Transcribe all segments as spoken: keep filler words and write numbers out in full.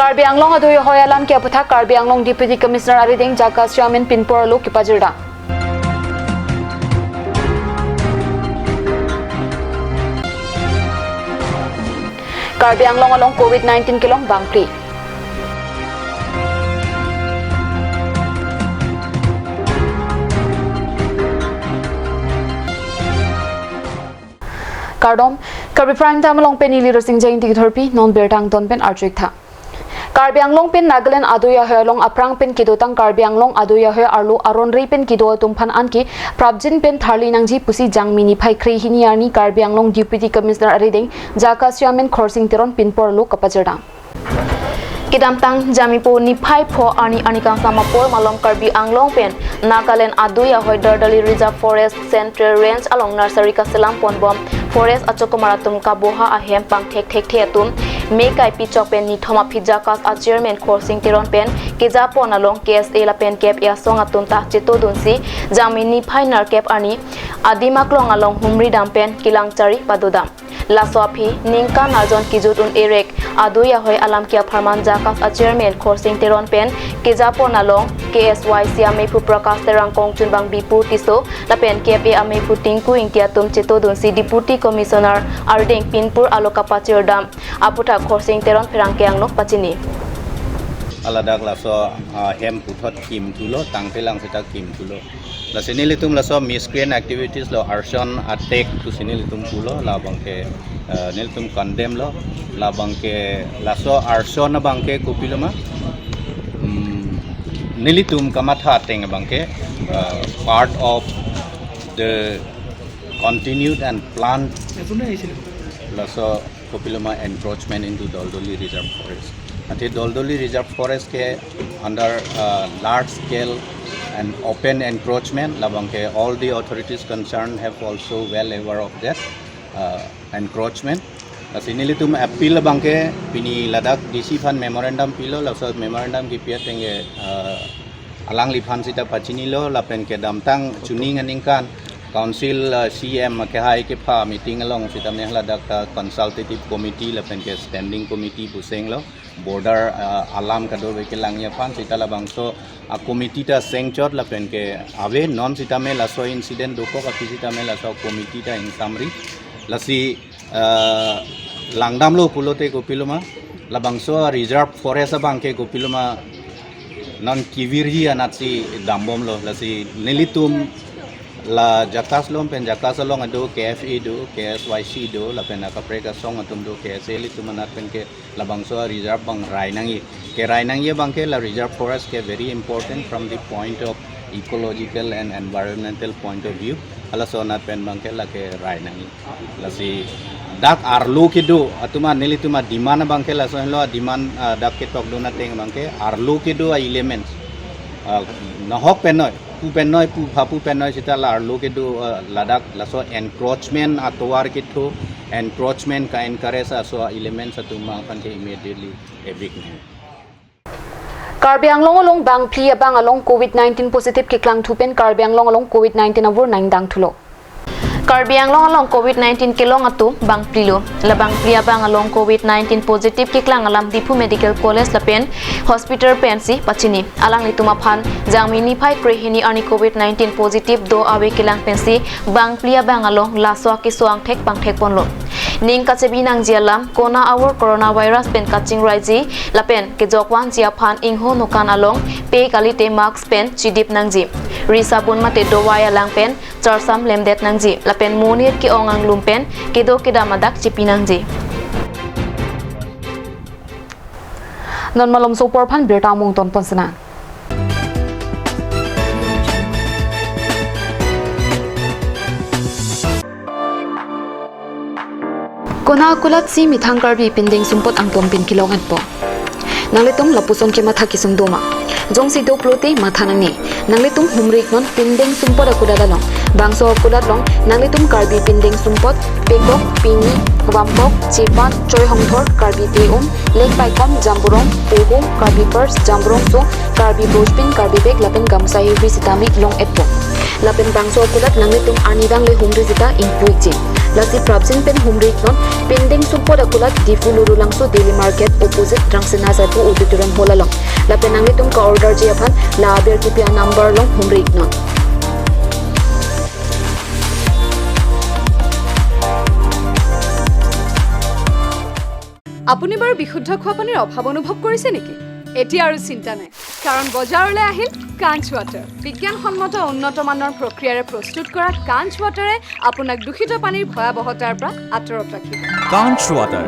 Karbi Anglong adui ahoi alam ke aputhak Karbi Anglong Deputy Commissioner arideng JACAS Chairman pinpur alo kepajirdam. Karbi Anglong along covid nineteen kelong bangphli. Kardom, Karbi Prime Time along pen neli Rosing Jain tiki thorpi, non birta angton pen arju-ik tha. Karbi Anglong pen Nagaland adui ahoi along aphrang pen kedotang Karbi Anglong adui ahoi arlo aron-re pen kedo atum aphan anke prapjin pen tharli nangji pusi Jangmi niphai krehini arni Karbi Anglong Deputy Commissioner arideng JACAS Chairman Khorsing Teron pinpur alo kepajirdam. Kedamtang Jangmi po niphai pho arni arni kangsam apor malom Karbi Anglong pen Nagaland adui ahoi Dardoli Reserve Forest Central Range along nursery kaselam ponbom forest achokomar atum kaboha ahem pangthek thekthe atum me kaipi chok pen nithom aphi JACAS a Chairman Khorsing Teron pen kejapon along K S A lapen kep e asong atum ta chetodunsi Jangmi niphai nerkep arni adim aklong along humridam pen kelang chari padodam. Laso aphi ningkan arjon kejut un-e rek adui ahoi alam ke apharman JACAS a Chairman Khorsing Teron pen kejapon along K S Y C ameiphu Prakash Terang, kongchunbang Bipu Tisso lapen kep e ameiphu Tinku Ingti atum chetodunsi Deputy Commissioner arideng pinpur alo kapachirdam aputhak Khorsing Teron pherangke angno pachini. Ladak laso, ah, hem puthot kim thulo, tangtelang seta kim thulo. Lasi nelitum laso miscreant activities lo, arson attack pusi nelitum pulo, labangke, eh, nelitum condemn lo, labangke laso arson abangke kopilo ma, hmm, nelitum kamatha ateng abangke, eh, part of the continued and planned laso kopilo ma encroachment into Daldoli Reserve Forest. Athe Daldoli Reserve Forest ke under, uh, large scale and open encroachment, labangke all the authorities concerned have also well aware of that, uh, encroachment. Lasi nelitum appeal abangke pini ladak D C aphan memorandum pilo, laso memorandum kepi ateng ke, uh, alangliphan seta pachinilo lapen kedamtang chuning aningkan Council, uh, C M kehai kepha meeting along sitame ladak ta consultative committee lapen ke standing committee pusenglo, border, uh, alam kadokave kelangji aphan seta labangso a committee ta sengchot lapen ke ave non sitame laso incident dokok aphi sitame laso committee ta ingsamri. Lasi, eh, langdamlo pulote kopilo ma, labangso reserve forest abangke kopilo ma non kevirji anatsi dambomlo. Lasi nelitum la JACAS along pen JACAS along do, K F A do, K S Y C do, lapen akaprek asong atum do, K S A, ilitum anat pen ke labangso reserve abang rai nangji. Kerai nangji abangke la reserve forest ke very important from the point of ecological and environmental point of view. Halaso anat pen abangke lake rai nangji. Lasi dak arlo kedo atum, nelitum ademand abangke laso henlo, ademand, ah, dak ketokdun ateng abangke arlo kedo a elements, ah, nahok penoi, pu penoi, pu phapu penoi seta la arlo kedo, ah, ladak laso encroachment atovar ketho, encroachment ka-encourage aso elements atum aphan ke immediately evict nang. Karbi Anglong along bangphli abang along covid nineteen positive keklangthu pen Karbi Anglong along covid nineteen avur nangdang thulo. Karbi Anglong along covid nineteen kelong atum bangphli lo. La bangphli abang along covid nineteen positive keklang alam Diphu Medical College lapen Hospital pensi pachini. Alanglitum aphan Jangmi niphai krehini arni covid nineteen positive do ave kelang pensi bangphli abang along laso akeso angthek pangthek ponlo. Ning kachebi nangji alam, konat avur coronavirus pen kachingraiji lapen kejok vangji aphan ingho nokan along pe kalite mask pen chidip nangji. Ri sabun mate dovai alang pen charsam lemdet nangji. Lapen monit ke-ong anglum pen kedo kedam adak chepi nangji. Non malomso apor aphan birta amung tonpon sena. Konat akulat si methang Karbi pindeng sumpot angton pen kelong-etpo. Nanglitum lapuson kematha kesung doma. Jongsi do pulote matha nangne. Nanglitum humri-iknon pindeng sumpot akulat along. Bangso akulat along nanglitum Karbi pindeng sumpot pekok, pini, vampok, chepat, choi hongthor, Karbi te-um, lek paikom, jamburong, pohum, Karbi purse, jamburong so, Karbi bojpin, Karbi bag lapen gamsa hihri sitame long-etpo. Lapen bangso akulat nanglitum arnivang le humri seta ingpu-ikji. Lasi prapjin pen humri iknon, pindeng sumpot akulat Diphu Lurulangso Daily Market opposite Drangsena Saipu Auditorium Hall along. Lapen nanglitum ka-orderji aphan la aber kipi a-number along humri iknon. আপুনি বাৰু বিশুদ্ধ খোৱা পানীৰ অভাৱ অনুভৱ কৰিছে নেকি? এতিয়া আৰু চিন্তা নাই, কাৰণ বজাৰলৈ আহিল কাঞ্চ ৱাটাৰ। বিজ্ঞানসন্মত উন্নত মানৰ প্ৰক্ৰিয়াৰে প্ৰস্তুত কৰা কাঞ্চ ৱাটাৰে আপোনাক দূষিত পানীৰ ভয়াৱহতাৰ পৰা আঁতৰত ৰাখিব। Kanch Water.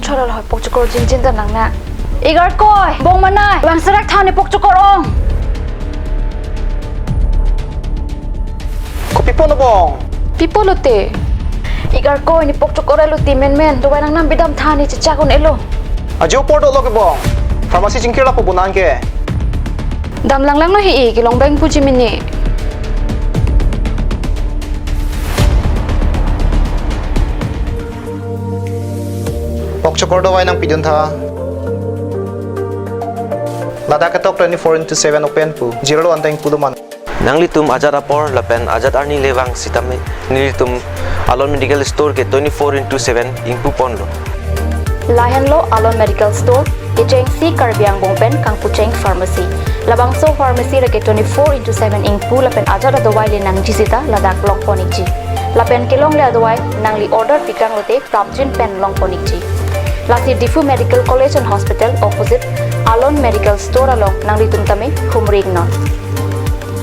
Cholol hoi pokchokor jinjin ta nang na. Igar koi, bong manai, bang serak thani pokchokor ong. Kopi pon bong? Pipo lote. Igar koi ni pokchokor elo ti menmen, dovai nang nam bidam thani chechak un elo. Ajo por dolo ke bong. Pharmacy chingkir lapo bonang ke. Dam langlang lo hi-i kelong bang puji mini. Pokchokor dovai nang pidun tha. Ladak ketok twenty-four into seven open pu. Zero lo anteng pulo man. Nanglitum ajat apor lapen ajat arni le vang sitame nelitum Alon Medical Store ke twenty-four into seven ingpu ponlo. Lahenlo Alon Medical Store, kechengsi Karbi Angbong pen kangpucheng pharmacy. Labangso pharmacy reke twenty-four into seven ingpu lapen ajat adovai le nangji sita ladak long pon ikji. Lapen kelongle adovai nangli order pikang lote prapjin pen long pon ikji. Lasi Diphu Medical College and Hospital opposite Alon Medical Store along nanglitum tame humri iknon.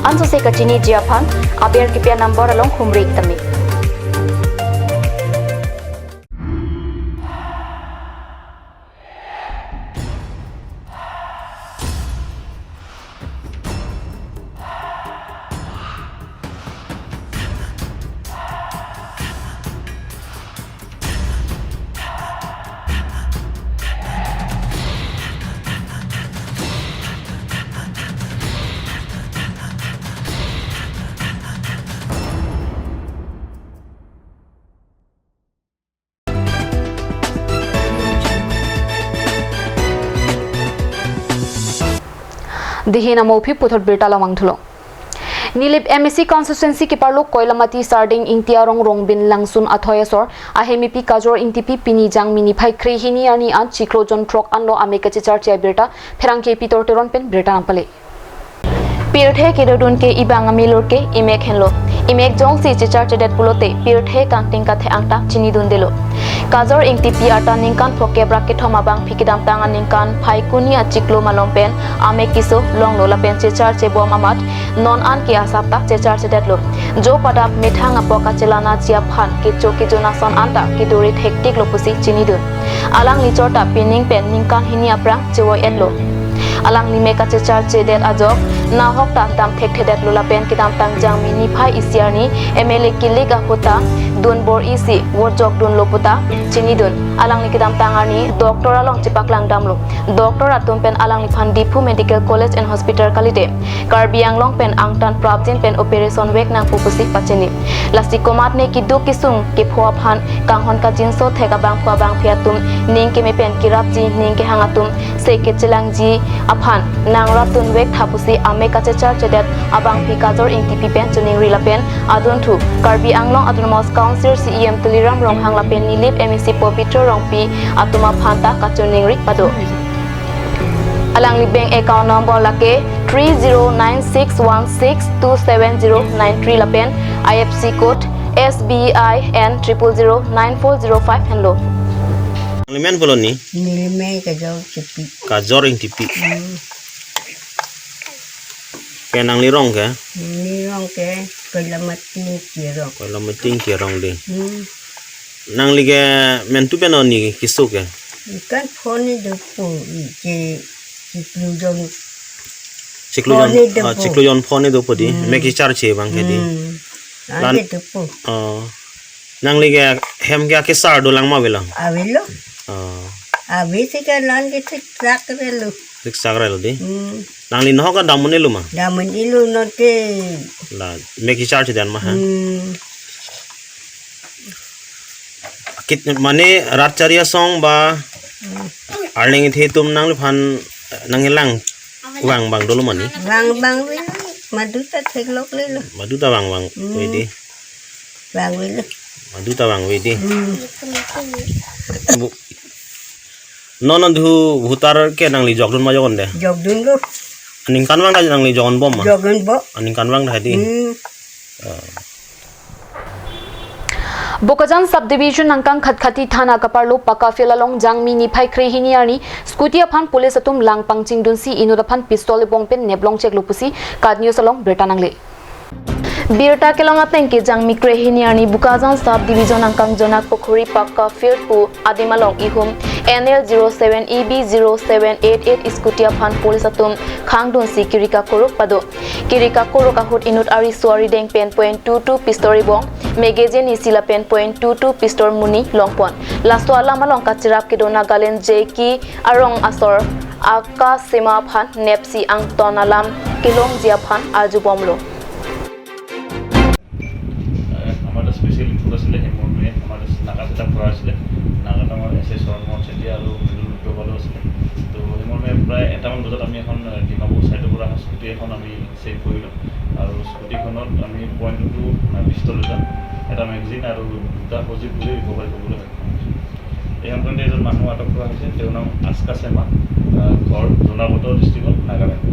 Ansose kachiniji aphan aber kipi a-number along humri ik tame. Dihin amo aphi puthot birta lamang thulo. Nilip M A C constituency keparlo Koilamati Sarding Ingti arong Rongbin Langsun athoi asor ahemipi Kajor Ingtipi pini Jangmi niphai kre-hini arni an chiklo jon throk anlo amek kachecharche abirta pherangke Pitor Teron pen birta nangpale. Pirthe kedodun ke ibang amilur ke imek henlo. Imek jongsi checharchedet pulote pirthe kangting kathe angta chinidundelo. Kajor Ingtipi arta ningkan phokep ra kethom abangphi kedamtang aningkan Phaikuni achiklo malom pen amek keso longlo lapen checharche bom amat non an ke asap ta checharchedetlo. Jo padap methang apok kachelanaji aphan kecho kejun ason anta keduri thektiklo pusi chinidun. Alangli chorta pining pen ningkan hini aphrang chevoi-etlo. Alangli mek kachecharchedet ajok nahok ta dam thekthedetlo lapen kedamtang Jangmi niphai isi arni M L A kilik ahut ta dun bor-isi vote jokdunlo puta chinidun. Alangli kedamtang arni doctor along chepaklang damlo. Doctor atum pen alangliphan Diphu Medical College and Hospital kalite Karbi Anglong pen angtan prapjin pen operation vek nangpo pusi pachini. Lasi komatne keduk kesung kepho aphan kanghon kajinso thek abangphu abangphi atum ning keme pen kerapji ning kehang atum se kechelangji aphan nangrapdun vek tha pusi amek kachecharchedet abangphi Kajor Ingtipi pen choningri lapen adunthu Karbi Anglong Autonomous Council C E M Tuliram Ronghang lapen Nilip M A C Pobitro Rongpi atum aphan ta kachoningri pado. Alangli bank account number lake three zero nine six one six two seven zero nine three lapen I F S C code S B I N triple zero nine four zero five henlo. Nangli men pulo ni? Neli men Kajor Ingtipi. Kajor Ingtipi. Hmm. Ke nangli rong ke? Neli rong ke Koilamati Ingti arong. Koilamati Ingti arong dei. Hmm. Nangli ke mentu pen oni keso ke? Kan phone dopo ike chiklo jon. Chiklo jon, ah, chiklo jon phone dopo dei. Hmm. Mek kecharche abang ke dei. Hmm. Lan dopo. Oh. Nangli ke hem ke akesar dolang ma avelang? Avelo. Oh. Ave si ke lan ke thik thak relo. Thik thak relo dei. Hmm. Nangli nohok dam un-elo ma? Dam un-elo non ke. La, mek kecharche dan ma ha? Hmm. Kit mane rat chari asong ba arleng ithe atum nangliphan nangkelang vang abang dolo ma ni? Vang abang ave. Madu ta theklok lelo. Madu ta vang vang Hmm. Vede. Vang velo. Madu ta vang vede. Hmm. Bu-, non non thu voter ke nangli jokdun ma jokdunde? Jokdunlo. Aningkan vang ta nangli jokdun bom ma? Jokdun bom. Aningkan vang ta hedi. Hmm. Ah. Bokajan Subdivision angkang Khatkhati Thana kaparlo Pakka Field along Jangmi niphai krehini arni scooty aphan police atum lang pangchingdunsi inut aphan pistol ebong pen neplong cheklo pusi KAT News along birta nangle. Birta kelong ateng ke Jangmi krehini arni Bokajan Subdivision angkang Jonak Pukhuri Pakka Field pu adim along ihum N L zero seven E B zero seven eight eight scooty aphan police atum khangdunsi kiri kakorok pado. Kiri kakorok ahut inut ariso arideng pen point two two pistol ebong, magazine isi lapen point two two pistol monit longpon. Laso alam along kachirap kedo Nagaland J K arong asor Aka Sema aphan nepsi angton alam kelongji aphan arjubomlo. এ, আমাৰ এটা special input আছিলে, সেই মৰ্মে আমাৰ এটা নাকা ছেটআপ কৰা আছিলে। নাকাত আমাৰ এছ এ শৰণ মোহন চেতিয়া আৰু মৃদুল উগ্ৰবাদো আছিলে। তো সেই মৰ্মে প্ৰায় এটামান বজাত আমি এখন, এ, ডিমাপুৰ ছাইডৰ পৰা অহা স্কুটি এখন আমি চেক কৰিলোঁ আৰু স্কুটিখনত আমি পইণ্ট টু টু, এ, পিষ্টল এটা, এটা মেগাজিন আৰু দুটা সজীৱ গুলী ৰিকভাৰী কৰিবলৈ সক্ষম হৈছোঁ। এই সন্দৰ্ভত এজন মানুহ আটক কৰা হৈছে, তেওঁৰ নাম আস্কা চেমা, আহ, ঘৰ জোনাবত ডিষ্ট্ৰিক্টত, নাগালেণ্ড।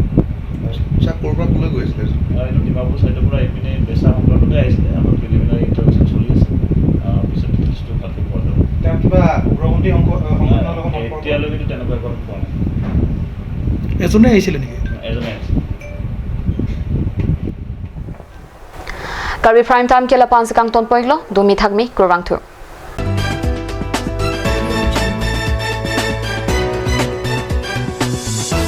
ছাৰ, ক'ৰ পৰা ক'লৈ গৈ আছিলে? আহ, এইটো ডিমাপুৰ ছাইডৰ পৰা এইপিনে বেচা সংক্ৰান্ততে আহিছিলে। আমাৰ প্ৰিলিমিনাৰী ইণ্টাৰভিউচন চলি আছে। আহ, পিছত ডিটেইলছটো ভালকৈ পোৱা যাব। তেওঁ কিবা উগ্ৰপন্থী সংগ-, আহ, সংগঠনৰ লগত সম্পৰ্ক? এতিয়ালৈকেতো তেনেকুৱা একো পোৱা নাই। এজনে আহিছিলে নেকি? এজনে আহিছিলে। Karbi Prime Time ke la-an si kangton pon-iklo, dumi thakmi, kurvangthu.